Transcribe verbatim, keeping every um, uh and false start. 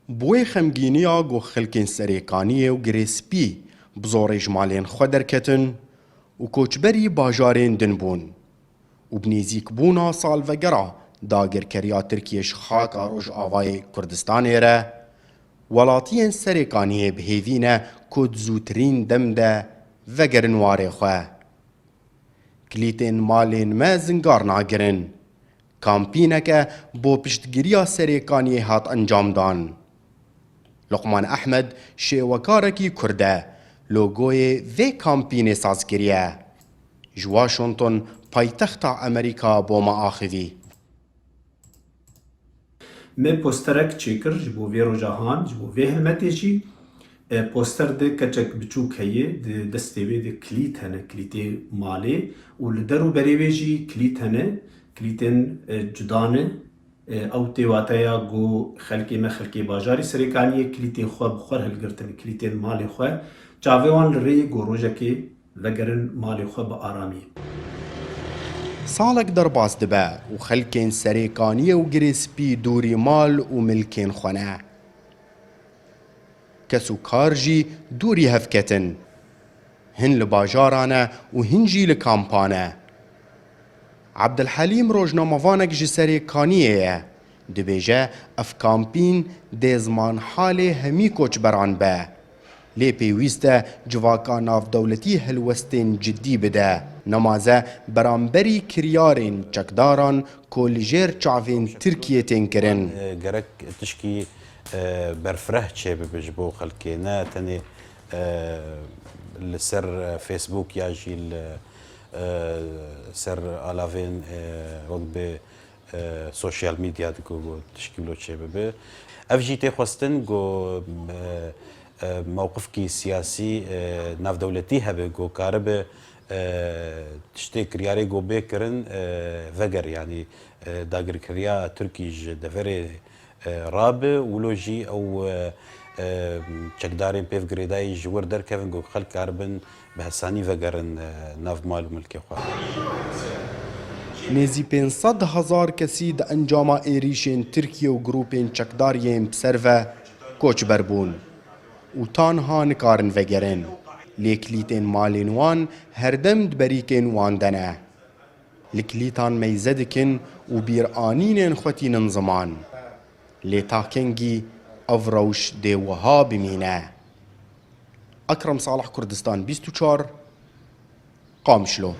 Bi wê xemgîniya ku xelkên Serêkaniyê û Girê Spî bi zorê ji malên xwe derketin û koçberî bajarên din bûn û bi nêzîkbûna salvegera dagirkeriya Tirkiyê ji xaka Rojavayê Kurdistanê re, welatiyên Serêkaniyê bi hêvî ne ku di zûtirîn dem de vegerin warê xwe. Kilîtên malên me zingar nagirin. Kampîneke bo piştgiriya Serêkaniyê hat encamdan. Luqman Ehmed şêwekarekî Kurd e, logoyê vê kampînê saz kiriye. Ji Washington, paytexta Amerîka, bo me axivî. Me posterek çêkir ji bo vê roja han, ji bo vê helmetê jî. E, poster de keçek biçûk heye, di destê wê de kilît hene, kilîtê malê û li der û berê wê jî kilît hene, kilîtên, e, cuda ne. E, ew tê wateya ku xelkê me, xelkê bajarê Serêkaniyê kilîtên xwe bi xwe hilgirtin, kilîtên malê xwe. Çavê wan li rê ye ku rojekê vegerin malê xwe bi aramî. Salek derbas dibe û xelkên Serêkaniyê û Girê Spî dûrî mal û milkên xwe ne. Kes û kar jî dûrî hev ketin. Hin li bajara ne û hin jî li kampa ne. Abdulhelîm rojnamevanek ji Serêkaniyê ye. Dibêje, ev kampîn dê ziman halê hemî koçberan be. Lê pêwîst e civaka navdewletî helwestên cidî bide. Nemaze beramberî kiryarên çekdaran ku li jêr çavên Tirkiyê tên kirin. E, gerek tişkî, e, berfireh çêbibe ji bo xelkê, ne tenê, e, li ser, e, Facebook ya jî li, e, ser alavên, e, wek bi, e, sosyal medya diku ku tişkî wilo çêbibe. Ev jî tê xwestin ku, e, e, mewqifkî siyasî, e, navdewletî hebe ku karibe, e, tiştê kiryarê ku bê kirin, e, veger, yanî, e, dagirkeriya Tirkî ji deverê, e, rabe, wilo jî ew, e, e, çekdarên pêv girêdayî ji wir derkevin ku xelk karibin bi hesanî vegerin, e, nav mal û milkê xwe. Nêzî pênc sed hezar kesî di encama êrîşên Tirkiye û grûpên çekdar yên bi ser ve koçber bûn û ta niha nikarin vegerin. Lê kilîtên malên wan herdem di berîkên wan de ne. Li kilîtan meyze dikin û bîranînên xwe tînin ziman. Lê ta kengî ev rewş dê wiha bimîne? Ekrem Salih, Kurdistan bîst û çar, Qamişlo.